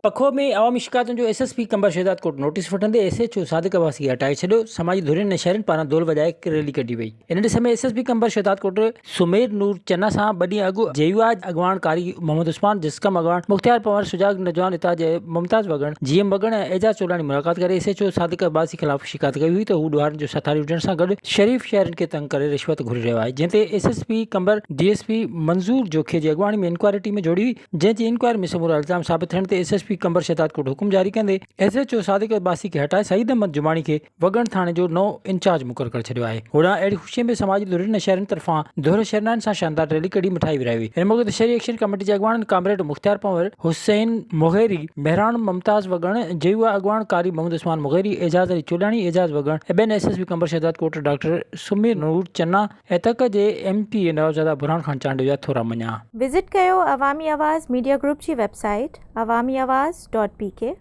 پکو ۾ عوامي شڪايتن جو S S P Qambar Shahdadkot notice وٺندي S H O Sadiq Abbasi کي هٽائي ڇڏيو، سماجي ڌرين ۽ شهرين پاران دول وڄائي ريلي ڪڍي وئي. ان ڏس ۾ S S P Qambar Shahdadkot Sumair Noor Channa سان ٻه ڏينهن اڳ جي يو آء اڳواڻ قاري محمد عثمان، جسقم اڳواڻ مختيار پنهور، سجاڳ نوجوان اتحاد جي ممتاز وڳڻ، جي ايم وڳڻ ۽ اعجاز چولاڻي ملاقات ڪري S H O Sadiq Abbasi خلاف شڪايت ڪئي هئي ته هو ڏوهارين جو ساٿاري هجڻ سان گڏ شريف شهرين کي تنگ ڪري رشوت گهري رهيو آهي جنهن تي S S P Qambar D S P Manzoor Jokhio جي اڳواڻي ۾ انڪوائري ٽيم جوڙي هئي جنهن جي انڪوائري ۾ سمورا الزام ثابت ٿيڻ تي S S P Qambar Shahdadkot حڪم جاري ڪندي S H O Sadiq Abbasi کي هٽائي سعيد احمد جماڻي کي وڳڻ ٿاڻي جو نئون انچارج مقرر ڪري ڇڏيو آهي. هوڏانهن اهڙي خوشي ۾ سماجي ڌرين ۽ شهرين طرفان ڌر شهرنائن سان شاندار ريلي ڪڍي مٺائي ورهائي وئي. ان موقعي تي شهري ايڪشن ڪميٽي جي اڳواڻن ڪامريڊ مختيار پنهور، حسين مغيري، مهراڻ ممتاز وڳڻ، جي يو آء اڳواڻ قاري محمد عثمان مغيري، اعجاز علي چولاڻي، اعجاز وڳڻ ۽ ٻين S S P Qambar Shahdadkot doctor Sumair Noor Channa ۽ تڪ جي ايم پي اي نوابزاده برهان خان چانڊيو جا ٿورا مڃيا. وزٽ ڪيو عوامي آواز ميڊيا گروپ جي website Awami Awaz dot P K.